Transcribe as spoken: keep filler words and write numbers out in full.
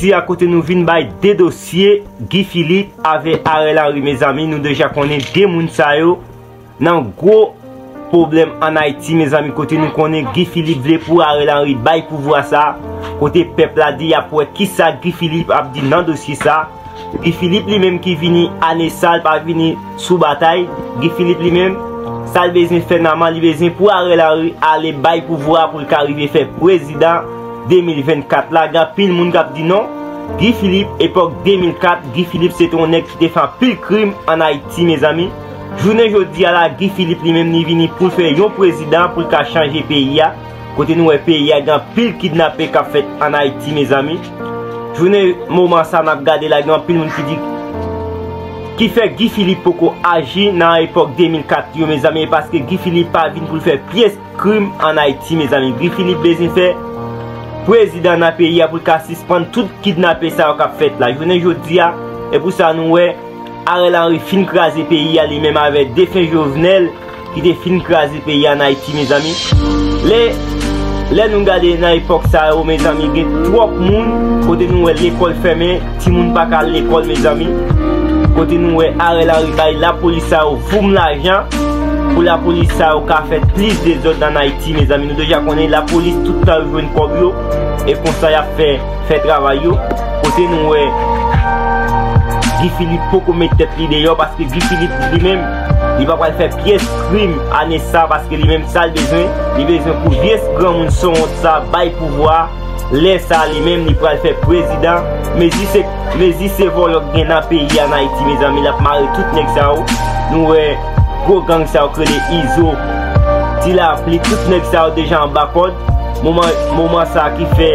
Jodi a kote nou vin bay de dosye, Guy Philippe avè Ariel Henry, mezanmi, nou deja konnen de moun sa yo nan gwo pwoblèm ann Ayiti, mezanmi, kote nou konnen Guy Philippe vle pou Ariel Henry bay pouvwa sa, kote pèp la di y ap wè kisa Guy Philippe ap di nan dosye sa. Guy Philippe li menm ki vini ane sa, l pa vini sou batay. Guy Philippe li menm, sa l bezwen fè nòmalman, li bezwen pou Ariel Henry ale bay pouvwa pou l ka rive fè prezidan de mil vennkat la. Gen anpil moun k ap di non. Guy Philippe, epòk de mil kat, Guy Philippe se te yon nèg ki te fè anpil krim ann Ayiti, mezanmi. Jounen jodi a la, Guy Philippe li menm li vini pou l fè yon prezidan pou l ka chanje peyi a. Kote nou wè peyi a gen anpil kidnape k ap fèt ann Ayiti, mezanmi. Jounen moman sa n ap gade la, gen anpil moun ki di ki fè Guy Philippe poko aji nan epòk de mil kat yo, mezanmi, e paske Guy Philippe pa vin pou l fè pyès krim ann Ayiti, mezanmi. Guy Philippe bezwen fè prezidan nan peyi a pou l ka sispann tout kidnape sa yo k ap fèt la. Jounen jodi a, e pou sa nou wè Ariel Henry fin kraze peyi a li menm avè defen Jovenel ki te fin kraze peyi a ann Ayiti, mezanmi. Lè, lè nou gade nan epòk sa yo, mezanmi, gen twòp moun kote nou wè lekòl fèmen, timoun pa ka al lekòl, mezanmi. Kote nou wè Ariel Henry bay lapolis sa yo voum lajan pou lapolis sa yo ka fè plis dezòd ann Ayiti, mezanmi. Nou deja konnen lapolis tout tan yo jwenn kòb yo e konsa y ap fè fè travay yo. Kote nou wè Guy Philippe poko met tèt li deyò paske Guy Philippe li menm li pa pral fè pyès krim ane sa paske li menm sa l bezwen, li bezwen pou vyès granmoun sowont sa bay pouvwa. Lè sa li menm li pral fè prezidan. Mezi se, mezi se vòlò k gen nan peyi ann Ayiti, mezanmi, l ap mare tout nèg sa yo. Nou wè gwo gang sa yo k rele Izo, Ti Lapli, tout nèg sa yo deja anba kòd. Moman, moman sa ki fè